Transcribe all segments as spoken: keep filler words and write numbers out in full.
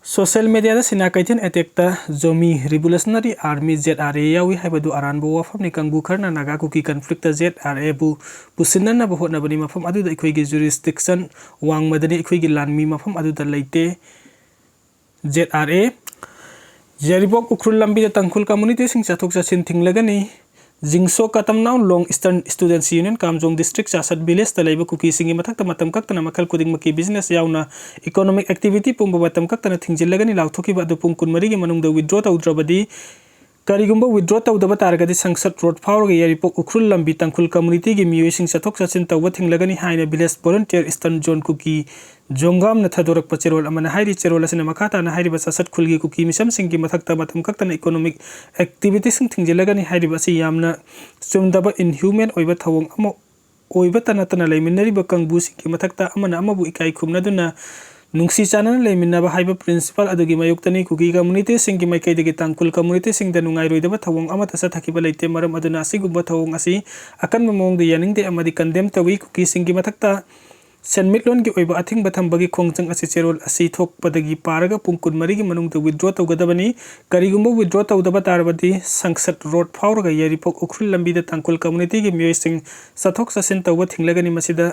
Social ꯃꯦꯗꯤꯌꯥꯗ ꯁꯤꯅꯥ ꯀꯩꯊꯦꯜ attack Zomi revolutionary army, Z R A, ꯌꯥꯎꯏ ꯍꯥꯏꯕꯗꯨ ꯑꯔꯥꯟꯕ ꯋꯥꯐꯝꯅꯤ꯫ ꯀꯥꯡꯕꯨ ꯈꯔꯅ Naga Kuki conflict Z R ꯑꯦꯕꯨ ꯄꯨꯁꯤꯟꯅꯅꯕ ꯍꯣꯠꯅꯕꯅꯤ꯫ ꯃꯐꯝ ꯑꯗꯨꯗ ꯑꯩꯈꯣꯏꯒꯤ ꯖꯨꯔꯤꯁꯗꯤꯛꯁꯟ ꯋꯥꯡꯃꯗꯅꯤ, ꯑꯩꯈꯣꯏꯒꯤ ꯂꯥꯟꯃꯤ ꯃꯐꯝ ꯑꯗꯨꯗ ꯂꯩꯇꯦ꯫ Z R A. Yairipok Ukhrul ꯂꯝꯕꯤꯗ ꯇꯥꯡꯈꯨꯜ ꯀꯝꯃꯨꯅꯤꯇꯤꯁꯤꯡ ꯆꯠꯊꯣꯛ ꯆꯠꯁꯤꯟ ꯊꯤꯡꯂꯒꯅꯤ꯫ ꯖꯤꯡꯁꯣ ꯀꯇꯝꯅꯥꯎ ꯂꯣꯡ eastern students union Kamjong district Chasat ꯚꯤꯂꯦꯖꯇ ꯂꯩꯕ ꯀꯨꯀꯤꯁꯤꯡꯒꯤ ꯃꯊꯛꯇ ꯃꯇꯝ ꯀꯛꯇꯅ ꯃꯈꯜ ꯈꯨꯗꯤꯡꯃꯛꯀꯤ ꯕꯤꯖꯤꯅꯦꯁ ꯌꯥꯎꯅ ꯏꯀꯣꯅꯣꯃꯤꯛ ꯑꯦꯛꯇꯤꯚꯤꯇꯤ ꯄꯨꯝꯕ ꯃꯇꯝ ꯀꯛꯇꯅ ꯊꯤꯡꯖꯤꯜꯂꯒꯅꯤ꯫ ꯂꯥꯎꯊꯣꯛꯈꯤꯕ ꯑꯗꯨ ꯄꯨꯡ ꯀꯨꯟꯃꯔꯤꯒꯤ ꯃꯅꯨꯡꯗ ꯋꯤꯗ꯭ꯔꯣ ꯇꯧꯗ꯭ꯔꯕꯗꯤ, ꯀꯔꯤꯒꯨꯝꯕ ꯋꯤꯗ꯭ꯔꯣ ꯇꯧꯗꯕ ꯇꯥꯔꯒꯗꯤ ꯁꯪꯁꯠ ꯔꯣꯗ ꯐꯥꯎꯔꯒ ꯌꯥꯏꯔꯤꯄꯣꯛ ꯎꯈ꯭ꯔꯨꯜ ꯂꯝꯕꯤ ꯇꯥꯡꯈꯨꯜ ꯀꯝꯃꯨꯅꯤꯇꯤꯒꯤ ꯃꯤꯑꯣꯏꯁꯤꯡ ꯆꯠꯊꯣꯛ ꯆꯠꯁꯤꯟ ꯇꯧꯕ ꯊꯤꯡꯂꯒꯅꯤ ꯍꯥꯏꯅ ꯚꯤꯂꯦꯖ ꯚꯣꯂꯨꯟꯇꯤꯌꯔ ꯏꯁꯇꯔꯟ ꯖꯣꯟ ꯀꯨꯀꯤ ꯖꯣꯡꯒꯥꯝꯅ ꯊꯥꯗꯣꯔꯛꯄ ꯆꯦꯔꯣꯜ ꯑꯃꯅ ꯍꯥꯏꯔꯤ꯫ ꯆꯦꯔꯣꯜ ꯑꯁꯤꯅ ꯃꯈꯥ ꯇꯥꯅ ꯍꯥꯏꯔꯤꯕ ꯆꯥꯁꯠ ꯈꯨꯜꯒꯤ ꯀꯨꯀꯤ ꯃꯤꯁꯝꯁꯤꯡꯒꯤ ꯃꯊꯛꯇ ꯃꯇꯝ ꯀꯛꯇꯅ ꯏꯀꯣꯅꯣꯃꯤꯛ ꯑꯦꯛꯇꯤꯚꯤꯇꯤꯁꯤꯡ ꯊꯤꯡꯖꯤꯜꯂꯒꯅꯤ꯫ ꯍꯥꯏꯔꯤꯕ ꯑꯁꯤ ꯌꯥꯝꯅ ꯆꯨꯝꯗꯕ, ꯏꯟꯍ꯭ꯌꯨꯃꯦꯟ ꯑꯣꯏꯕ ꯊꯧꯑꯣꯡ ꯑꯃ ꯑꯣꯏꯕꯇ ꯅꯠꯇꯅ ꯂꯩꯃꯤꯟꯅꯔꯤꯕ ꯀꯥꯡꯕꯨꯁꯤꯡꯒꯤ ꯃꯊꯛꯇ ꯑꯃꯅ ꯑꯃꯕꯨ ꯏꯀꯥꯏ ꯈꯨꯝꯅꯗꯨꯅ ꯅꯨꯡꯁꯤ ꯆꯥꯟꯅꯅ ꯂꯩꯃꯤꯟꯅꯕ ꯍꯥꯏꯕ ꯄ꯭ꯔꯤꯟꯁꯤꯄꯜ ꯑꯗꯨꯒꯤ ꯃꯥꯌꯣꯛꯇꯅꯤ꯫ ꯀꯨꯀꯤ ꯀꯝꯃꯨꯅꯤꯇꯤꯁꯤꯡꯒꯤ ꯃꯥꯏꯀꯩꯗꯒꯤ ꯇꯥꯡꯈꯨꯜ ꯀꯝꯃꯨꯅꯤꯇꯤꯁꯤꯡꯗ ꯅꯨꯡꯉꯥꯏꯔꯣꯏꯗꯕ ꯊꯧꯑꯣꯡ ꯑꯃꯠꯇ ꯆꯠꯊꯈꯤꯕ ꯂꯩꯇꯦ꯫ ꯃꯔꯝ ꯑꯗꯨꯅ ꯑꯁꯤꯒꯨꯝꯕ ꯊꯧꯑꯣꯡ ꯑꯁꯤ ꯑꯀꯟꯕ ꯃꯑꯣꯡꯗ ꯌꯥꯅꯤꯡꯗꯦ ꯑꯃꯗꯤ ꯀꯟꯗꯦꯝ ꯇꯧꯏ꯫ ꯀꯨꯀꯤꯁꯤꯡꯒꯤ ꯃꯊꯛꯇ ꯁꯦꯟꯃꯤꯠꯂꯣꯟꯒꯤ ꯑꯣꯏꯕ ꯑꯊꯤꯡꯕ ꯊꯝꯕꯒꯤ ꯈꯣꯡꯖꯪ ꯑꯁꯤ ꯆꯦꯔꯣꯜ ꯑꯁꯤ ꯊꯣꯛꯄꯗꯒꯤ ꯄꯥꯔꯒ ꯄꯨꯡ ꯀꯨꯟꯃꯔꯤꯒꯤ ꯃꯅꯨꯡꯗ ꯋꯤꯗ꯭ꯔꯣ ꯇꯧꯒꯗꯕꯅꯤ꯫ ꯀꯔꯤꯒꯨꯝꯕ ꯋꯤꯗ꯭ꯔꯣ ꯇꯧꯗꯕ ꯇꯥꯔꯕꯗꯤ ꯁꯪꯁꯠ ꯔꯣꯗ ꯐꯥꯎꯔꯒ ꯌꯥꯏꯔꯤꯄꯣꯛ ꯎꯈ꯭ꯔꯨꯜ ꯂꯝꯕꯤꯗ ꯇꯥꯡꯈꯨꯜ ꯀꯝꯃꯨꯅꯤꯇꯤꯒꯤ ꯃꯤꯑꯣꯏꯁꯤꯡ ꯆꯠꯊꯣꯛ ꯆꯠꯁꯤꯟ ꯇꯧꯕ ꯊꯤꯡꯂꯒꯅꯤ꯫ ꯃꯁꯤꯗ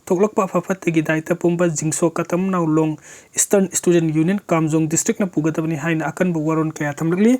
ꯊꯣꯛꯂꯛꯄ ꯑꯐ ꯐꯠꯇꯒꯤ ꯗꯥꯏꯇ ꯄꯨꯝꯕ ꯖꯤꯡꯁꯣ ꯀꯇꯝ ꯅꯥꯎ ꯂꯣꯡ ꯏꯁꯇꯔꯟ ꯁ꯭ꯇꯨꯗꯦꯟꯠ ꯌꯨꯅꯤꯌꯟ ꯀꯥꯝꯖꯣꯡ ꯗꯤꯁꯇ꯭ꯔꯤꯛꯅ ꯄꯨꯒꯗꯕꯅꯤ ꯍꯥꯏꯅ ꯑꯀꯟꯕ ꯋꯥꯔꯣꯜ ꯀꯌꯥ ꯊꯝꯂꯛꯂꯤ꯫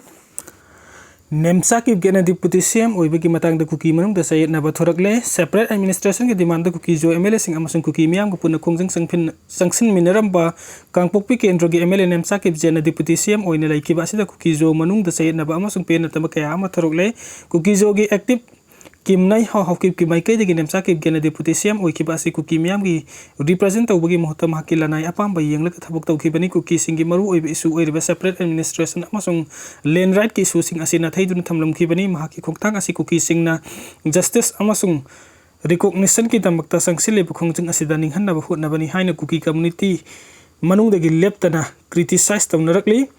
ꯅꯦꯝꯆꯥ ꯀꯤꯞꯒꯦꯅ ꯗꯤꯄꯨꯇꯤ ꯁꯤ ꯑꯦꯝ ꯑꯣꯏꯕꯒꯤ ꯃꯇꯥꯡꯗ ꯀꯨꯀꯤ ꯃꯅꯨꯡꯗ ꯆꯌꯦꯠꯅꯕ ꯊꯣꯔꯛꯂꯦ꯫ ꯁꯦꯄꯔꯦꯠ ꯑꯦꯗꯃꯤꯅꯤꯁꯇ꯭ꯔꯦꯁꯟꯒꯤ ꯗꯤꯃꯥꯟꯗ ꯀꯨꯀꯤ ꯖꯣ ꯑꯦꯝ ꯑꯦꯜ ꯑꯦꯁꯤꯡ ꯑꯃꯁꯨꯡ ꯀꯨꯀꯤ ꯃꯤꯌꯥꯝꯒ ꯄꯨꯟꯅ ꯈꯣꯡꯖꯪ ꯆꯪꯐꯤꯟ-, ꯆꯪꯁꯤꯟꯃꯤꯟꯅꯔꯝꯕ ꯀꯥꯡꯄꯣꯛꯄꯤ ꯀꯦꯟꯗ꯭ꯔꯒꯤ M L A Nemcha ꯀꯤꯞꯒꯦꯅ deputy ꯁꯤ ꯑꯦꯝ ꯑꯣꯏꯅ ꯂꯩꯈꯤꯕ ꯑꯁꯤꯗ ꯀꯨꯀꯤ ꯖꯣ ꯃꯅꯨꯡꯗ ꯆꯌꯦꯠꯅꯕ ꯑꯃꯁꯨꯡ ꯄꯦꯟꯅꯗꯕ ꯀꯌꯥ ꯑꯃ ꯊꯣꯔꯛꯂꯦ꯫ ꯀꯨꯀꯤ ꯖꯣꯒꯤ ꯑꯦꯛꯇꯤꯚ ꯀꯤꯝ ꯅꯩ ꯍꯥꯎ ꯍꯥꯎꯀꯤꯞꯀꯤ ꯃꯥꯏꯀꯩꯗꯒꯤ ꯅꯦꯝꯆꯥ ꯀꯤꯞꯒꯦꯅ ꯗꯤꯄꯨꯇꯤ ꯁꯤ ꯑꯦꯝ ꯑꯣꯏꯈꯤꯕ ꯑꯁꯤ ꯀꯨꯀꯤ ꯃꯤꯌꯥꯝꯒꯤ ꯔꯤꯄ꯭ꯔꯖꯦꯟ ꯇꯧꯕꯒꯤ ꯃꯍꯨꯠꯇ ꯃꯍꯥꯛꯀꯤ ꯂꯅꯥꯏ ꯑꯄꯥꯝꯕ ꯌꯦꯡꯂꯒ ꯊꯕꯛ ꯇꯧꯈꯤꯕꯅꯤ꯫ ꯀꯨꯀꯤꯁꯤꯡꯒꯤ ꯃꯔꯨꯑꯣꯏꯕ ꯏꯁꯨ ꯑꯣꯏꯔꯤꯕ ꯁꯦꯄꯔꯦꯠ ꯑꯦꯗꯃꯤꯅꯤꯁꯇ꯭ꯔꯦꯁꯟ ꯑꯃꯁꯨꯡ ꯂꯦꯟ ꯔꯥꯏꯠꯀꯤ ꯏꯁꯨꯁꯤꯡ ꯑꯁꯤ ꯅꯥꯊꯩꯗꯨꯅ ꯊꯝꯂꯝꯈꯤꯕꯅꯤ꯫ ꯃꯍꯥꯛꯀꯤ ꯈꯣꯡꯊꯥꯡ ꯑꯁꯤ ꯀꯨꯀꯤꯁꯤꯡꯅ ꯖꯁꯇꯤꯁ ꯑꯃꯁꯨꯡ ꯔꯤꯀꯣꯛꯅꯤꯁꯟꯒꯤꯗꯃꯛꯇ ꯆꯪꯁꯤꯜꯂꯤꯕ ꯈꯣꯡꯖꯪ ꯑꯁꯤꯗ ꯅꯤꯡꯍꯟꯅꯕ ꯍꯣꯠꯅꯕꯅꯤ ꯍꯥꯏꯅ ꯀꯨꯀꯤ ꯀꯝꯃꯨꯅꯤꯇꯤ ꯃꯅꯨꯡꯗꯒꯤ ꯂꯦꯞꯇꯅ ꯀ꯭ꯔꯤꯇꯤꯁꯥꯏꯖ ꯇꯧꯅꯔꯛꯂꯤ꯫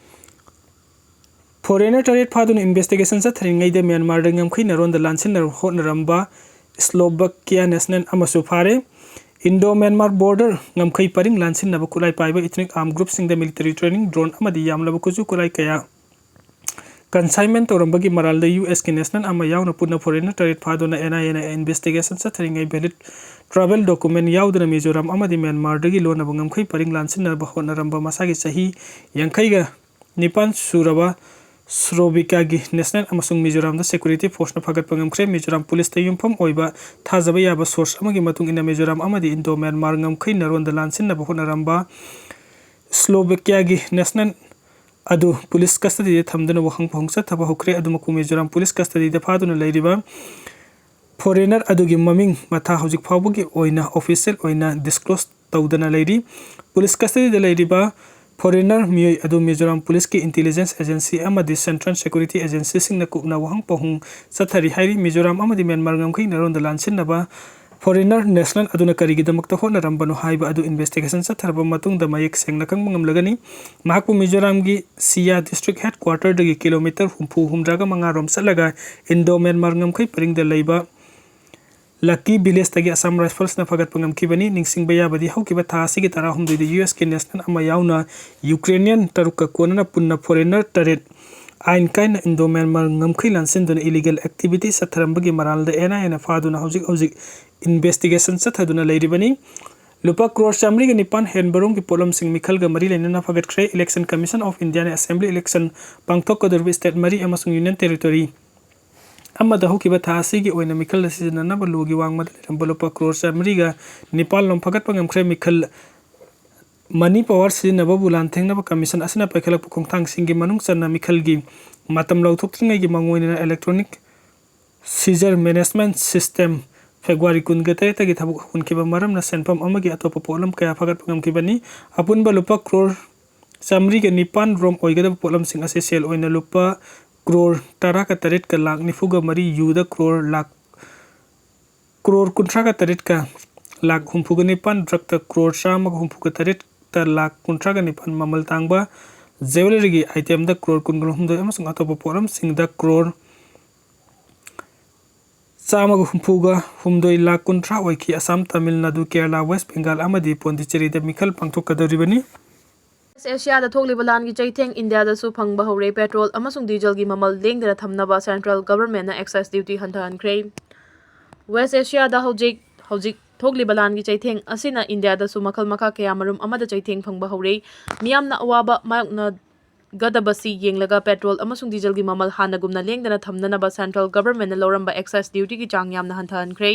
ꯐꯣꯔꯦꯅꯔ ꯇꯔꯦꯠ ꯐꯥꯗꯨꯅ ꯏꯟꯚꯦꯁꯇꯤꯒꯦꯁꯟ ꯆꯠꯊꯔꯤꯉꯩꯗ ꯃ꯭ꯌꯥꯟꯃꯥꯔꯗ ꯉꯝꯈꯩꯅꯔꯣꯟꯗ ꯂꯥꯟꯁꯤꯟꯅ ꯍꯣꯠꯅꯔꯝꯕ ꯁ꯭ꯂꯣꯚꯥꯀꯤꯌꯥ ꯅꯦꯁꯅꯦꯜ ꯑꯃꯁꯨ ꯐꯥꯔꯦ꯫ Indo-Myanmar border ꯉꯝꯈꯩ ꯄꯔꯤꯡ ꯂꯥꯟꯁꯤꯟꯅꯕ ꯈꯨꯠꯂꯥꯏ ꯄꯥꯏꯕ ethnic armed group ꯁꯤꯡꯗ military training, drone ꯑꯃꯗꯤ ꯌꯥꯝꯂꯕ ꯈꯨꯠꯁꯨ ꯈꯨꯠꯂꯥꯏ ꯀꯌꯥ consignment ꯇꯧꯔꯝꯕꯒꯤ ꯃꯔꯥꯜꯗ U S ꯀꯤ national ꯑꯃ ꯌꯥꯎꯅ ꯄꯨꯟꯅ foreigner ꯇꯔꯦꯠ ꯐꯥꯗꯨꯅ N I A ꯅ investigation ꯆꯠꯊꯔꯤꯉꯩ valid travel document ꯌꯥꯎꯗꯅ ꯃꯤꯖꯣꯔꯥꯝ ꯑꯃꯗꯤ ꯃ꯭ꯌꯥꯟꯃꯥꯔꯗꯒꯤ ꯂꯣꯟꯅꯕ ꯉꯝꯈꯩ ꯄꯔꯤꯡ ꯂꯥꯟꯁꯤꯟꯅꯕ ꯍꯣꯠꯅꯔꯝꯕ ꯃꯁꯥꯒꯤ ꯆꯍꯤ ꯌꯥꯡꯈꯩꯒ ꯅꯤꯄꯥꯟ ꯁꯨꯔꯕ ꯁ꯭ꯂꯣꯚꯦꯀꯤꯌꯥꯒꯤ national ꯑꯃꯁꯨꯡ ꯃꯤꯖꯣꯔꯥꯝꯗ security force ꯅ ꯐꯒꯠꯄ ꯉꯝꯈ꯭ꯔꯦ꯫ ꯃꯤꯖꯣꯔꯥꯝ police ꯇ ꯌꯨꯝꯐꯝ ꯑꯣꯏꯕ ꯊꯥꯖꯕ ꯌꯥꯕ source ꯑꯃꯒꯤ ꯃꯇꯨꯡ ꯏꯟꯅ, ꯃꯤꯖꯣꯔꯥꯝ ꯑꯃꯗꯤ ꯏꯟꯗꯣ ꯃ꯭ꯌꯥꯟꯃꯥꯔ ꯉꯝꯈꯩ ꯅꯔꯣꯟꯗ ꯂꯥꯟꯁꯤꯟꯅꯕ ꯍꯣꯠꯅꯔꯝꯕ ꯁ꯭ꯂꯣꯚꯦꯀꯤꯌꯥꯒꯤ national ꯑꯗꯨ police custody ꯗ ꯊꯝꯗꯨꯅ ꯋꯥꯍꯪ ꯄꯥꯎꯍꯪ ꯆꯠꯊꯕ ꯍꯧꯈ꯭ꯔꯦ꯫ ꯑꯗꯨꯃꯛꯄꯨ ꯃꯤꯖꯣꯔꯥꯝ police custody ꯗ ꯐꯥꯗꯨꯅ ꯂꯩꯔꯤꯕ foreigner ꯑꯗꯨꯒꯤ ꯃꯃꯤꯡ ꯃꯊꯥ ꯍꯧꯖꯤꯛ ꯐꯥꯎꯕꯒꯤ ꯑꯣꯏꯅ official ꯑꯣꯏꯅ disclose ꯇꯧꯗꯅ ꯂꯩꯔꯤ꯫ Police custody ꯗ ꯂꯩꯔꯤꯕ foreigner ꯃꯤꯑꯣꯏ ꯑꯗꯨ ꯃꯤꯖꯣꯔꯥꯝ police ꯀꯤ intelligence agency ꯑꯃꯗꯤ central security agency ꯁꯤꯡꯅ ꯀꯨꯞꯅ ꯋꯥꯍꯪ ꯄꯥꯎꯍꯪ ꯆꯠꯊꯔꯤ ꯍꯥꯏꯔꯤ꯫ ꯃꯤꯖꯣꯔꯥꯝ ꯑꯃꯗꯤ ꯃ꯭ꯌꯥꯟꯃꯥꯔ ꯉꯝꯈꯩ ꯅꯔꯣꯟꯗ ꯂꯥꯟꯁꯤꯟꯅꯕ foreigner national ꯑꯗꯨꯅ ꯀꯔꯤꯒꯤꯗꯃꯛꯇ ꯍꯣꯠꯅꯔꯝꯕꯅꯣ ꯍꯥꯏꯕ ꯑꯗꯨ investigation ꯆꯠꯊꯔꯕ ꯃꯇꯨꯡꯗ ꯃꯌꯦꯛ ꯁꯦꯡꯅ ꯈꯪꯕ ꯉꯝꯂꯒꯅꯤ꯫ ꯃꯍꯥꯛꯄꯨ ꯃꯤꯖꯣꯔꯥꯝꯒꯤ ꯁꯤꯌꯥ district headquarter ꯗꯒꯤ kilometre ꯍꯨꯝꯐꯨ ꯍꯨꯝꯗ꯭ꯔꯥꯒ ꯃꯉꯥ ꯔꯣꯝ ꯆꯠꯂꯒ ꯏꯟꯗꯣ ꯃ꯭ꯌꯥꯟꯃꯥꯔ ꯉꯝꯈꯩ ꯄꯔꯤꯡꯗ ꯂꯩꯕ Lucky Village ꯇꯒꯤ Assam Rifles ꯅ ꯐꯒꯠꯄ ꯉꯝꯈꯤꯕꯅꯤ꯫ ꯅꯤꯡꯁꯤꯡꯕ ꯌꯥꯕꯗꯤ ꯍꯧꯈꯤꯕ ꯊꯥ ꯑꯁꯤꯒꯤ ꯇꯔꯥꯍꯨꯝꯗꯣꯏꯗ U S ꯀꯤ national ꯑꯃ ꯌꯥꯎꯅ Ukrainian ꯇꯔꯨꯛꯀ ꯀꯣꯟꯅꯅ ꯄꯨꯟꯅ foreigner ꯇꯔꯦꯠ ꯑꯥꯏꯟ ꯀꯥꯏꯅ ꯏꯟꯗꯣ ꯃ꯭ꯌꯥꯟꯃꯥꯔ ꯉꯝꯈꯩ ꯂꯥꯟꯁꯤꯟꯗꯨꯅ illegal activity ꯆꯠꯊꯔꯝꯕꯒꯤ ꯃꯔꯥꯜꯗ N I A ꯅ ꯐꯥꯗꯨꯅ ꯍꯧꯖꯤꯛ ꯍꯧꯖꯤꯛ investigation ꯆꯠꯊꯗꯨꯅ ꯂꯩꯔꯤꯕꯅꯤ꯫ ꯂꯨꯄꯥ ꯀ꯭ꯔꯣꯔ ꯆꯥꯃꯔꯤꯒ ꯅꯤꯄꯥꯟ ꯍꯦꯟꯕꯔꯣꯝꯒꯤ ꯄꯣꯠꯂꯝꯁꯤꯡ ꯃꯤꯈꯜꯒ ꯃꯔꯤ ꯂꯩꯅꯅ ꯐꯒꯠꯈ꯭ꯔꯦ꯫ Election Commission of India ꯅ assembly election ꯄꯥꯡꯊꯣꯛꯀꯗꯧꯔꯤꯕ state ꯃꯔꯤ ꯑꯃꯁꯨꯡ union territory ꯑꯃꯗ ꯍꯧꯈꯤꯕ ꯊꯥ ꯑꯁꯤꯒꯤ ꯑꯣꯏꯅ ꯃꯤꯈꯜꯗ ꯁꯤꯖꯤꯟꯅꯅꯕ ꯂꯣꯒꯤ ꯋꯥꯡꯃꯗ ꯂꯩꯔꯝꯕ ꯂꯨꯄꯥ ꯀ꯭ꯔꯣꯔ ꯆꯥꯃꯔꯤꯒ ꯅꯤꯄꯥꯟ ꯂꯣꯝ ꯐꯒꯠꯄ ꯉꯝꯈ꯭ꯔꯦ꯫ ꯃꯤꯈꯜ money power ꯁꯤꯖꯤꯟꯅꯕꯕꯨ ꯂꯥꯟꯊꯦꯡꯅꯕ commission ꯑꯁꯤꯅ ꯄꯥꯏꯈꯠꯂꯛꯄ ꯈꯣꯡꯊꯥꯡꯁꯤꯡꯒꯤ ꯃꯅꯨꯡ ꯆꯟꯅ ꯃꯤꯈꯜꯒꯤ ꯃꯇꯝ ꯂꯥꯎꯊꯣꯛꯇ꯭ꯔꯤꯉꯩꯒꯤ ꯃꯥꯡꯑꯣꯏꯅꯅ electronic seizure management system February ꯀꯨꯟꯒ ꯇꯔꯦꯠꯇꯒꯤ ꯊꯕꯛ ꯍꯧꯍꯟꯈꯤꯕ ꯃꯔꯝꯅ ꯁꯦꯟꯐꯝ ꯑꯃꯒꯤ ꯑꯇꯣꯞꯄ ꯄꯣꯠꯂꯝ ꯀꯌꯥ ꯐꯒꯠꯄ ꯉꯝꯈꯤꯕꯅꯤ꯫ ꯑꯄꯨꯟꯕ ꯂꯨꯄꯥ ꯀ꯭ꯔꯣꯔ ꯆꯥꯃꯔꯤꯒ ꯅꯤꯄꯥꯟ ꯔꯣꯝ ꯑꯣꯏꯒꯗꯕ ꯄꯣꯠꯂꯝꯁꯤꯡ ꯑꯁꯤ ꯁꯦꯜ ꯑꯣꯏꯅ ꯂꯨꯄꯥ ꯀ꯭ꯔꯣꯔ ꯇꯔꯥꯒ ꯇꯔꯦꯠꯀ ꯂꯥꯈ ꯅꯤꯐꯨꯒ ꯃꯔꯤ, ꯌꯨꯗ ꯀ꯭ꯔꯣꯔ ꯂꯥꯈ, ꯀ꯭ꯔꯣꯔ ꯀꯨꯟꯊ꯭ꯔꯥꯒ ꯇꯔꯦꯠꯀ ꯂꯥꯈ ꯍꯨꯝꯐꯨꯒ ꯅꯤꯄꯥꯟ, drug ꯇ ꯀ꯭ꯔꯣꯔ ꯆꯥꯝꯃꯒ ꯍꯨꯝꯐꯨꯒ ꯇꯔꯦꯠꯇ ꯂꯥꯈ ꯀꯨꯟꯊ꯭ꯔꯥꯒ ꯅꯤꯄꯥꯟ ꯃꯃꯜ ꯇꯥꯡꯕ, jewellery ꯒꯤ item ꯗ ꯀ꯭ꯔꯣꯔ ꯀꯨꯟꯒ ꯍꯨꯝꯗꯣꯏ ꯑꯃꯁꯨꯡ ꯑꯇꯣꯞꯄ ꯄꯣꯠꯂꯝꯁꯤꯡꯗ ꯀ꯭ꯔꯣꯔ ꯆꯥꯝꯃꯒ ꯍꯨꯝꯐꯨꯒ ꯍꯨꯝꯗꯣꯏ ꯂꯥꯈ ꯀꯨꯟꯊ꯭ꯔꯥ ꯑꯣꯏꯈꯤ꯫ ꯑꯁꯥꯝ, ꯇꯥꯃꯤꯜ ꯅꯥꯗꯨ, ꯀꯦꯔꯂꯥ, ꯋꯦꯁ ꯕꯦꯡꯒꯥꯜ ꯑꯃꯗꯤ ꯄꯣꯟꯗꯤꯆꯦꯔꯤꯗ ꯃꯤꯈꯜ ꯄꯥꯡꯊꯣꯛꯀꯗꯧꯔꯤꯕꯅꯤ꯫ ꯋꯦꯁ ꯑꯦꯁꯤꯌꯥꯗ ꯊꯣꯛꯂꯤꯕ ꯂꯥꯟꯒꯤ ꯆꯩꯊꯦꯡ ꯏꯟꯗꯤꯌꯥꯗꯁꯨ ꯐꯪꯕ ꯍꯧꯔꯦ꯫ ꯄꯦꯇ꯭ꯔꯣꯜ ꯑꯃꯁꯨꯡ ꯗꯤꯖꯜꯒꯤ ꯃꯃꯜ ꯂꯦꯡꯗꯅ ꯊꯝꯅꯕ ꯁꯦꯟꯇ꯭ꯔꯦꯜ ꯒꯚꯔꯟꯃꯦꯟꯠꯅ ꯑꯦꯛꯁꯥꯏꯖ ꯗ꯭ꯌꯨꯇꯤ ꯍꯟꯊꯍꯟꯈ꯭ꯔꯦ꯫ ꯋꯦꯁ ꯑꯦꯁꯤꯌꯥꯗ ꯍꯧꯖꯤꯛ ꯍꯧꯖꯤꯛ ꯊꯣꯛꯂꯤꯕ ꯂꯥꯟꯒꯤ ꯆꯩꯊꯦꯡ ꯑꯁꯤꯅ ꯏꯟꯗꯤꯌꯥꯗꯁꯨ ꯃꯈꯜ ꯃꯈꯥ ꯀꯌꯥꯃꯔꯨꯝ ꯑꯃꯗ ꯆꯩꯊꯦꯡ ꯐꯪꯕ ꯍꯧꯔꯦ꯫ ꯃꯤꯌꯥꯝꯅ ꯑꯋꯥꯕ ꯃꯥꯌꯣꯛꯅ ꯒꯗꯕꯁꯤ ꯌꯦꯡꯂꯒ ꯄꯦꯇ꯭ꯔꯣꯜ ꯑꯃꯁꯨꯡ ꯗꯤꯖꯜꯒꯤ ꯃꯃꯜ ꯍꯥꯟꯅꯒꯨꯝꯅ ꯂꯦꯡꯗꯅ ꯊꯝꯅꯅꯕ ꯁꯦꯟꯇ꯭ꯔꯦꯜ ꯒꯚꯔꯟꯃꯦꯟꯠꯅ ꯂꯧꯔꯝꯕ ꯑꯦꯛꯁꯥꯏꯖ ꯗ꯭ꯌꯨꯇꯤꯒꯤ ꯆꯥꯡ ꯌꯥꯝꯅ ꯍꯟꯊꯍꯟꯈ꯭ꯔꯦ꯫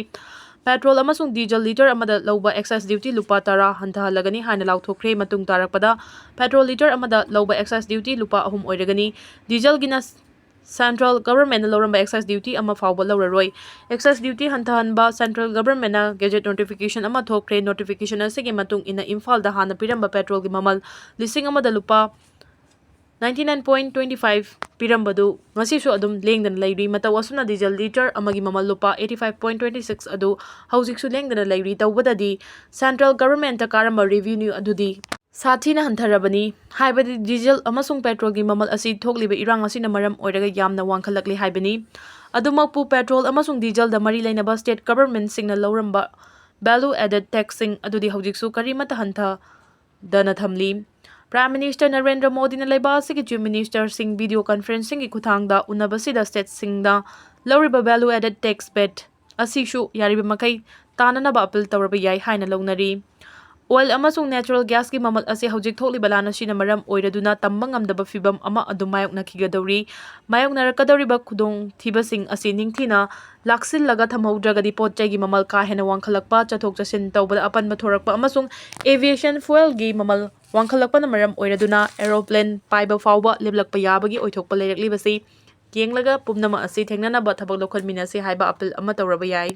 ꯄꯦꯇ꯭ꯔꯣꯜ ꯑꯃꯁꯨꯡ ꯗꯤꯖꯜ ꯂꯤꯇꯔ ꯑꯃꯗ ꯂꯧꯕ ꯑꯦꯛꯁꯥꯏꯖ ꯗ꯭ꯌꯨꯇꯤ ꯂꯨꯄꯥ ꯇꯔꯥ ꯍꯟꯊꯍꯜꯂꯒꯅꯤ ꯍꯥꯏꯅ ꯂꯥꯎꯊꯣꯛꯈ꯭ꯔꯦ꯫ ꯃꯇꯨꯡ ꯇꯥꯔꯛꯄꯗ ꯄꯦꯇ꯭ꯔꯣꯜ ꯂꯤꯇꯔ ꯑꯃꯗ ꯂꯧꯕ ꯑꯦꯛꯁꯥꯏꯖ ꯗ꯭ꯌꯨꯇꯤ ꯂꯨꯄꯥ ꯑꯍꯨꯝ ꯑꯣꯏꯔꯒꯅꯤ꯫ ꯗꯤꯖꯜꯒꯤꯅ ꯁꯦꯟꯇ꯭ꯔꯦꯜ ꯒꯚꯔꯟꯃꯦꯟꯠꯅ ꯂꯧꯔꯝꯕ ꯑꯦꯛꯁꯥꯏꯖ ꯗ꯭ꯌꯨꯇꯤ ꯑꯃ ꯐꯥꯎꯕ ꯂꯧꯔꯔꯣꯏ꯫ ꯑꯦꯛꯁꯥꯏꯖ ꯗ꯭ꯌꯨꯇꯤ ꯍꯟꯊꯍꯟꯕ ꯁꯦꯟꯇ꯭ꯔꯦꯜ ꯒꯚꯔꯟꯃꯦꯟꯠꯅ ꯒꯦꯖꯦꯠ ꯅꯣꯇꯤꯐꯤꯀꯦꯁꯟ ꯑꯃ ꯊꯣꯛꯈ꯭ꯔꯦ꯫ ꯅꯣꯇꯤꯐꯤꯀꯦꯁꯟ ꯑꯁꯤꯒꯤ ꯃꯇꯨꯡ ꯏꯟꯅ ꯏꯝꯐꯥꯜꯗ ꯍꯥꯟꯅ ꯄꯤꯔꯝꯕ ꯄꯦꯇ꯭ꯔꯣꯜꯒꯤ ꯃꯃꯜ ꯂꯤꯁꯤꯡ ꯑꯃꯗ ꯂꯨꯄꯥ ninety nine point twenty five ꯄꯤꯔꯝꯕꯗꯨ ꯉꯁꯤꯁꯨ ꯑꯗꯨꯝ ꯂꯦꯡꯗꯅ ꯂꯩꯔꯤ꯫ ꯃꯇꯧ ꯑꯁꯨꯝꯅ ꯗꯤꯖꯜ ꯂꯤꯇꯔ ꯑꯃꯒꯤ ꯃꯃꯜ ꯂꯨꯄꯥ eighty five point twenty six ꯑꯗꯨ ꯍꯧꯖꯤꯛꯁꯨ ꯂꯦꯡꯗꯅ ꯂꯩꯔꯤ꯫ ꯇꯧꯕꯗꯗꯤ ꯁꯦꯟꯇ꯭ꯔꯦꯜ ꯒꯚꯔꯟꯃꯦꯟꯠꯇ ꯀꯥꯔꯝꯕ ꯔꯦꯚꯤꯅ꯭ꯌꯨ ꯑꯗꯨꯗꯤ ꯁꯥꯊꯤꯅ ꯍꯟꯊꯔꯕꯅꯤ꯫ ꯍꯥꯏꯕꯗꯤ ꯗꯤꯖꯜ ꯑꯃꯁꯨꯡ ꯄꯦꯇ꯭ꯔꯣꯜꯒꯤ ꯃꯃꯜ ꯑꯁꯤ ꯊꯣꯛꯂꯤꯕ ꯏꯔꯥꯡ ꯑꯁꯤꯅ ꯃꯔꯝ ꯑꯣꯏꯔꯒ ꯌꯥꯝꯅ ꯋꯥꯡꯈꯠꯂꯛꯂꯤ ꯍꯥꯏꯕꯅꯤ꯫ ꯑꯗꯨꯃꯛꯄꯨ ꯄꯦꯇ꯭ꯔꯣꯜ ꯑꯃꯁꯨꯡ ꯗꯤꯖꯜꯗ ꯃꯔꯤ ꯂꯩꯅꯕ ꯁ꯭ꯇꯦꯠ ꯒꯚꯔꯟꯃꯦꯟꯠꯁꯤꯡꯅ ꯂꯧꯔꯝꯕ ꯚꯦꯂꯨ ꯑꯦꯗꯦꯗ ꯇꯦꯛꯁꯁꯤꯡ ꯑꯗꯨꯗꯤ ꯍꯧꯖꯤꯛꯁꯨ ꯀꯔꯤꯃꯠꯇ ꯍꯟꯊ ꯗꯅ ꯊꯝꯂꯤ꯫ ꯄ꯭ꯔꯥꯏꯝ ꯃꯤꯅꯤꯁꯇꯔ ꯅꯔꯦꯟꯗ꯭ꯔ ꯃꯣꯗꯤꯅ ꯂꯩꯕꯥꯛ ꯑꯁꯤꯒꯤ ꯆꯤꯐ ꯃꯤꯅꯤꯁꯇꯔꯁꯤꯡ ꯚꯤꯗꯤꯑꯣ ꯀꯟꯐꯔꯦꯟꯁꯤꯡꯒꯤ ꯈꯨꯠꯊꯥꯡꯗ ꯎꯅꯕꯁꯤꯗ ꯁ꯭ꯇꯦꯠꯁꯤꯡꯗ ꯂꯧꯔꯤꯕ ꯚꯦꯂꯨ ꯑꯦꯗꯦꯗ ꯇꯦꯛꯁ ꯕꯦꯠ ꯑꯁꯤꯁꯨ ꯌꯥꯔꯤꯕ ꯃꯈꯩ ꯇꯥꯅꯅꯕ ꯑꯄꯤꯜ ꯇꯧꯔꯕ ꯌꯥꯏ ꯍꯥꯏꯅ ꯂꯧꯅꯔꯤ꯫ ꯑꯣꯏꯜ ꯑꯃꯁꯨꯡ ꯅꯦꯆꯔꯦꯜ ꯒ꯭ꯌꯥꯁꯀꯤ ꯃꯃꯜ ꯑꯁꯤ ꯍꯧꯖꯤꯛ ꯊꯣꯛꯂꯤꯕ ꯂꯥꯟ ꯑꯁꯤꯅ ꯃꯔꯝ ꯑꯣꯏꯔꯗꯨꯅ ꯇꯝꯕ ꯉꯝꯗꯕ ꯐꯤꯚꯝ ꯑꯃ ꯑꯗꯨꯝ ꯃꯥꯌꯣꯛꯅꯈꯤꯒꯗꯧꯔꯤ꯫ ꯃꯥꯌꯣꯛꯅꯔꯛꯀꯗꯧꯔꯤꯕ ꯈꯨꯗꯣꯡꯊꯤꯕꯁꯤꯡ ꯑꯁꯤ ꯅꯤꯡꯊꯤꯅ ꯂꯥꯛꯁꯤꯜꯂꯒ ꯊꯝꯍꯧꯗ꯭ꯔꯒꯗꯤ ꯄꯣꯠ ꯆꯩꯒꯤ ꯃꯃꯜ ꯀꯥ ꯍꯦꯟꯅ ꯋꯥꯡꯈꯠꯂꯛꯄ, ꯆꯠꯊꯣꯛ ꯆꯠꯁꯤꯟ ꯇꯧꯕꯗ ꯑꯄꯟꯕ ꯊꯣꯔꯛꯄ ꯑꯃꯁꯨꯡ aviation fuelꯒꯤ ꯃꯃꯜ ꯋꯥꯡꯈꯠꯂꯛꯄꯅ ꯃꯔꯝ ꯑꯣꯏꯔꯗꯨꯅ aeroplane ꯄꯥꯏꯕ ꯐꯥꯎꯕ ꯂꯦꯞꯂꯛꯄ ꯌꯥꯕꯒꯤ ꯑꯣꯏꯊꯣꯛꯄ ꯂꯩꯔꯛꯂꯤꯕꯁꯤ ꯌꯦꯡꯂꯒ ꯄꯨꯝꯅꯃꯛ ꯑꯁꯤ ꯊꯦꯡꯅꯅꯕ ꯊꯕꯛ ꯂꯧꯈꯠꯃꯤꯟꯅꯁꯤ ꯍꯥꯏꯕ ꯑꯄꯤꯜ ꯑꯃ ꯇꯧꯔꯕ ꯌꯥꯏ꯫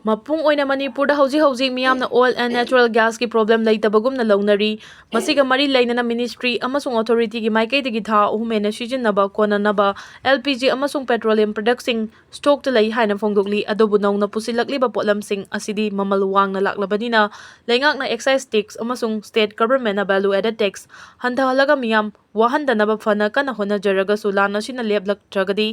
ꯃꯄꯨꯡ ꯑꯣꯏꯅ ꯃꯅꯤꯄꯨꯔꯗ ꯍꯧꯖꯤꯛ ꯍꯧꯖꯤꯛ ꯃꯤꯌꯥꯝꯅ oil and natural gasꯀꯤ problem ꯂꯩꯇꯕꯒꯨꯝꯅ ꯂꯧꯅꯔꯤ꯫ ꯃꯁꯤꯒ ꯃꯔꯤ ꯂꯩꯅꯅ ministry ꯑꯃꯁꯨꯡ authorityꯒꯤ ꯃꯥꯏꯀꯩꯗꯒꯤ ꯊꯥ ꯑꯍꯨꯝ ꯍꯦꯟꯅ ꯁꯤꯖꯤꯟꯅꯕ ꯀꯣꯟꯅꯅꯕ LPG ꯑꯃꯁꯨꯡ petroleum productꯁꯤꯡ stockꯇ ꯂꯩ ꯍꯥꯏꯅ ꯐꯣꯡꯗꯣꯛꯂꯤ꯫ ꯑꯗꯨꯕꯨ ꯅꯧꯅ ꯄꯨꯁꯤꯜꯂꯛꯂꯤꯕ ꯄꯣꯠꯂꯝꯁꯤꯡ ꯑꯁꯤꯗꯤ ꯃꯃꯜ ꯋꯥꯡꯅ ꯂꯥꯛꯂꯕꯅꯤꯅ ꯂꯩꯉꯥꯛꯅ excise tax ꯑꯃꯁꯨꯡ state governmentꯅ value added tax ꯍꯟꯊꯍꯜꯂꯒ ꯃꯤꯌꯥꯝ ꯋꯥꯍꯟꯗꯅꯕ ꯐꯅ ꯀꯟꯅ ꯍꯣꯠꯅꯖꯔꯒꯁꯨ ꯂꯥꯟ ꯑꯁꯤꯅ ꯂꯦꯞꯂꯛꯇ꯭ꯔꯒꯗꯤ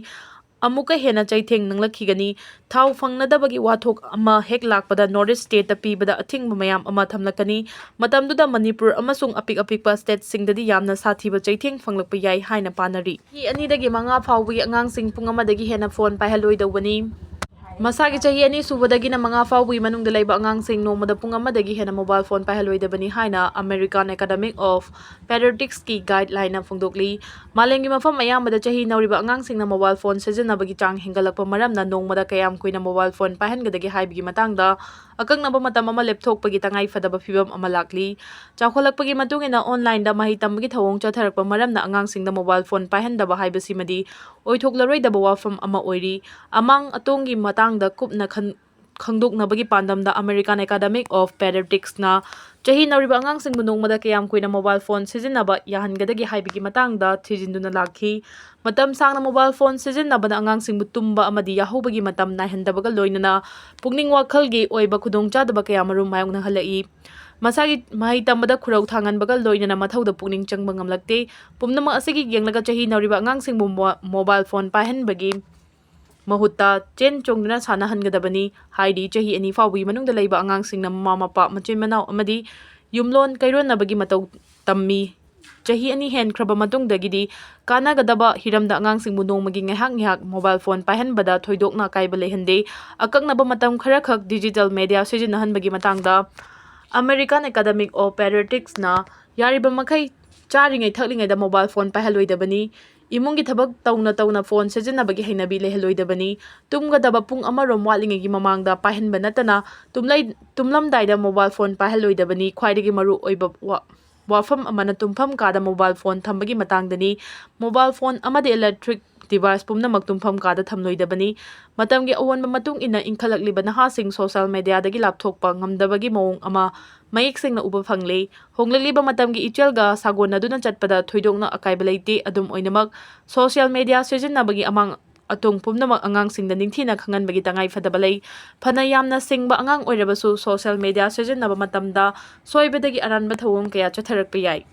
ꯑꯃꯨꯛꯀ ꯍꯦꯟꯅ ꯆꯩꯊꯦꯡ ꯅꯪꯂꯛꯈꯤꯒꯅꯤ꯫ ꯊꯥꯎ ꯐꯪꯅꯗꯕꯒꯤ ꯋꯥꯊꯣꯛ ꯑꯃ ꯍꯦꯛ ꯂꯥꯛꯄꯗ North East state ꯇ ꯄꯤꯕꯗ ꯑꯊꯤꯡꯕ ꯃꯌꯥꯝ ꯑꯃ ꯊꯝꯂꯛꯀꯅꯤ꯫ ꯃꯇꯝꯗꯨꯗ ꯃꯅꯤꯄꯨꯔ ꯑꯃꯁꯨꯡ ꯑꯄꯤꯛ ꯑꯄꯤꯛꯄ state ꯁꯤꯡꯗꯗꯤ ꯌꯥꯝꯅ ꯁꯥꯊꯤꯕ ꯆꯩꯊꯦꯡ ꯐꯪꯂꯛꯄ ꯌꯥꯏ ꯍꯥꯏꯅ ꯄꯥꯅꯔꯤ꯫ ꯆꯍꯤ ꯑꯅꯤꯗꯒꯤ ꯃꯉꯥ ꯐꯥꯎꯕꯒꯤ ꯑꯉꯥꯡꯁꯤꯡ ꯄꯨꯡ ꯑꯃꯗꯒꯤ ꯍꯦꯟꯅ phone ꯄꯥꯏꯍꯜꯂꯣꯏꯗꯧꯕꯅꯤ꯫ ꯃꯁꯥꯒꯤ ꯆꯍꯤ ꯑꯅꯤ ꯁꯨꯕꯗꯒꯤꯅ ꯃꯉꯥ ꯐꯥꯎꯕꯒꯤ ꯃꯅꯨꯡꯗ ꯂꯩꯕ ꯑꯉꯥꯡꯁꯤꯡ ꯅꯣꯡꯃꯗ ꯄꯨꯡ ꯑꯃꯗꯒꯤ ꯍꯦꯟꯅ mobile phone ꯄꯥꯏꯍꯜꯂꯣꯏꯗꯕꯅꯤ ꯍꯥꯏꯅ American Academy of Pediatrics ꯀꯤ guideline ꯅ ꯐꯣꯡꯗꯣꯛꯂꯤ꯫ ꯃꯥꯂꯦꯝꯒꯤ ꯃꯐꯝ ꯑꯌꯥꯝꯕꯗ ꯆꯍꯤ ꯅꯧꯔꯤꯕ ꯑꯉꯥꯡꯁꯤꯡꯅ mobile phone ꯁꯤꯖꯤꯟꯅꯕꯒꯤ ꯆꯥꯡ ꯍꯦꯟꯒꯠꯂꯛꯄ ꯃꯔꯝꯅ ꯅꯣꯡꯃꯗ ꯀꯌꯥꯝ ꯀꯨꯏꯅ mobile phone ꯄꯥꯏꯍꯟꯒꯗꯒꯦ ꯍꯥꯏꯕꯒꯤ ꯃꯇꯥꯡꯗ ꯑꯀꯛꯅꯕ ꯃꯇꯝ ꯑꯃ ꯂꯦꯞꯊꯣꯛꯄꯒꯤ ꯇꯉꯥꯏ ꯐꯗꯕ ꯐꯤꯚꯝ ꯑꯃ ꯂꯥꯛꯂꯤ꯫ ꯆꯥꯎꯈꯠꯂꯛꯄꯒꯤ ꯃꯇꯨꯡ ꯏꯟꯅ online ꯗ ꯃꯍꯩ ꯇꯝꯕꯒꯤ ꯊꯧꯑꯣꯡ ꯆꯠꯊꯔꯛꯄ ꯃꯔꯝꯅ ꯑꯉꯥꯡꯁꯤꯡꯗ mobile phone ꯄꯥꯏꯍꯟꯗꯕ ꯍꯥꯏꯕꯁꯤꯃꯗꯤ ꯑꯣꯏꯊꯣꯛꯂꯔꯣꯏꯗꯕ ꯋꯥꯐꯝ ꯑꯃ ꯑꯣꯏꯔꯤ꯫ ꯑꯃꯥꯡ ꯑꯇꯣꯡꯒꯤ ꯃꯇꯥꯡꯗ ꯀꯨꯞꯅ ꯈꯟ-, ꯈꯪꯗꯣꯛꯅꯕꯒꯤ ꯄꯥꯟꯗꯝꯗ American Academy of Pediatrics ꯅ ꯆꯍꯤ ꯅꯧꯔꯤꯕ ꯑꯉꯥꯡꯁꯤꯡꯕꯨ ꯅꯣꯡꯃꯗ ꯀꯌꯥꯝ ꯀꯨꯏꯅ mobile phone ꯁꯤꯖꯤꯟꯅꯕ ꯌꯥꯍꯟꯒꯗꯒꯦ ꯍꯥꯏꯕꯒꯤ ꯃꯇꯥꯡꯗ ꯊꯤꯖꯤꯟꯗꯨꯅ ꯂꯥꯛꯈꯤ꯫ ꯃꯇꯝ ꯁꯥꯡꯅ mobile phone ꯁꯤꯖꯤꯟꯅꯕꯅ ꯑꯉꯥꯡꯁꯤꯡꯕꯨ ꯇꯨꯝꯕ ꯑꯃꯗꯤ ꯌꯥꯍꯧꯕꯒꯤ ꯃꯇꯝ ꯅꯥꯏꯍꯟꯗꯕꯒ ꯂꯣꯏꯅꯅ ꯄꯨꯛꯅꯤꯡ ꯋꯥꯈꯜꯒꯤ ꯑꯣꯏꯕ ꯈꯨꯗꯣꯡꯆꯥꯗꯕ ꯀꯌꯥ ꯑꯃꯔꯣꯝ ꯃꯥꯌꯣꯛꯅꯍꯜꯂꯛꯏ꯫ ꯃꯁꯥꯒꯤ ꯃꯍꯩ ꯇꯝꯕꯗ ꯈꯨꯔꯧ ꯊꯥꯡꯍꯟꯕꯒ ꯂꯣꯏꯅꯅ ꯃꯊꯧꯗ ꯄꯨꯛꯅꯤꯡ ꯆꯪꯕ ꯉꯝꯂꯛꯇꯦ꯫ ꯄꯨꯝꯅꯃꯛ ꯑꯁꯤꯒꯤ ꯌꯦꯡꯂꯒ ꯆꯍꯤ ꯅꯧꯔꯤꯕ ꯑꯉꯥꯡꯁꯤꯡꯕꯨ mo-, mobile phone ꯄꯥꯏꯍꯟꯕꯒꯤ ꯃꯍꯨꯠꯇ ꯆꯦꯟ ꯆꯣꯡꯗꯨꯅ ꯁꯥꯟꯅꯍꯟꯒꯗꯕꯅꯤ꯫ ꯍꯥꯏꯗꯤ ꯆꯍꯤ ꯑꯅꯤ ꯐꯥꯎꯕꯒꯤ ꯃꯅꯨꯡꯗ ꯂꯩꯕ ꯑꯉꯥꯡꯁꯤꯡꯅ ꯃꯃꯥ ꯃꯄꯥ, ꯃꯆꯤꯟ ꯃꯅꯥꯎ ꯑꯃꯗꯤ ꯌꯨꯝꯂꯣꯟ ꯀꯩꯔꯣꯟꯅꯕꯒꯤ ꯃꯇꯧ ꯇꯝꯃꯤ꯫ ꯆꯍꯤ ꯑꯅꯤ ꯍꯦꯟꯈ꯭ꯔꯕ ꯃꯇꯨꯡꯗꯒꯤꯗꯤ ꯀꯥꯟꯅꯒꯗꯕ ꯍꯤꯔꯝꯗ ꯑꯉꯥꯡꯁꯤꯡꯕꯨ ꯅꯣꯡꯃꯒꯤ ꯉꯥꯏꯍꯥꯛ ꯉꯥꯏꯍꯥꯛ mobile phone ꯄꯥꯏꯍꯟꯕꯗ ꯊꯣꯏꯗꯣꯛꯅ ꯑꯀꯥꯏꯕ ꯂꯩꯍꯟꯗꯦ꯫ ꯑꯀꯛꯅꯕ ꯃꯇꯝ ꯈꯔꯈꯛ digital media ꯁꯤꯖꯤꯟꯅꯍꯟꯕꯒꯤ ꯃꯇꯥꯡꯗ American Academy of Pediatrics ꯅ ꯌꯥꯔꯤꯕ ꯃꯈꯩ ꯆꯥꯔꯤꯉꯩ ꯊꯛꯂꯤꯉꯩꯗ mobile phone ꯄꯥꯏꯍꯜꯂꯣꯏꯗꯕꯅꯤ꯫ ꯏꯃꯨꯡꯒꯤ ꯊꯕꯛ ꯇꯧꯅ ꯇꯧꯅ phone ꯁꯤꯖꯤꯟꯅꯕꯒꯤ ꯍꯩꯅꯕꯤ ꯂꯩꯍꯜꯂꯣꯏꯗꯕꯅꯤ꯫ ꯇꯨꯝꯒꯗꯕ ꯄꯨꯡ ꯑꯃꯔꯣꯝ ꯋꯥꯠꯂꯤꯉꯩꯒꯤ ꯃꯃꯥꯡꯗ ꯄꯥꯏꯍꯟꯕ ꯅꯠꯇꯅ ꯇꯨꯝꯂꯩ-, ꯇꯨꯝꯂꯝꯗꯥꯏꯗ mobile phone ꯄꯥꯏꯍꯜꯂꯣꯏꯗꯕꯅꯤ꯫ ꯈ꯭ꯋꯥꯏꯗꯒꯤ ꯃꯔꯨ ꯑꯣꯏꯕ ꯋꯥ-, ꯋꯥꯐꯝ ꯑꯃꯅ ꯇꯨꯝꯐꯝ ꯀꯥꯗ mobile phone ꯊꯝꯕꯒꯤ ꯃꯇꯥꯡꯗꯅꯤ꯫ Mobile phone ꯑꯃꯗꯤ electric device ꯄꯨꯝꯅꯃꯛ ꯇꯨꯝꯐꯝ ꯀꯥꯗ ꯊꯝꯂꯣꯏꯗꯕꯅꯤ꯫ ꯃꯇꯝꯒꯤ ꯑꯑꯣꯟꯕ ꯃꯇꯨꯡ ꯏꯟꯅ ꯏꯟꯈꯠꯂꯛꯂꯤꯕ ꯅꯍꯥꯁꯤꯡ social media ꯗꯒꯤ ꯂꯥꯞꯊꯣꯛꯄ ꯉꯝꯗꯕꯒꯤ ꯃꯑꯣꯡ ꯑꯃ ꯃꯌꯦꯛ ꯁꯦꯡꯅ ꯎꯕ ꯐꯪꯂꯦ꯫ ꯍꯣꯡꯂꯛꯂꯤꯕ ꯃꯇꯝꯒꯤ ꯏꯆꯦꯜꯒ ꯁꯥꯒꯣꯟꯅꯗꯨꯅ ꯆꯠꯄꯗ ꯊꯣꯏꯗꯣꯛꯅ ꯑꯀꯥꯏꯕ ꯂꯩꯇꯦ꯫ ꯑꯗꯨꯝ ꯑꯣꯏꯅꯃꯛ, social media ꯁꯤꯖꯤꯟꯅꯕꯒꯤ ꯑꯃꯥꯡ ꯑꯇꯣꯡ ꯄꯨꯝꯅꯃꯛ ꯑꯉꯥꯡꯁꯤꯡꯗ ꯅꯤꯡꯊꯤꯅ ꯈꯪꯍꯟꯕꯒꯤ ꯇꯉꯥꯏ ꯐꯗꯕ ꯂꯩ꯫ ꯐꯅ ꯌꯥꯝꯅ ꯁꯤꯡꯕ ꯑꯉꯥꯡ ꯑꯣꯏꯔꯕꯁꯨ, social media ꯁꯤꯖꯤꯟꯅꯕ ꯃꯇꯝꯗ ꯁꯣꯏꯕꯗꯒꯤ ꯑꯔꯥꯟꯕ ꯊꯧꯑꯣꯡ ꯀꯌꯥ ꯆꯠꯊꯔꯛꯄ ꯌꯥꯏ꯫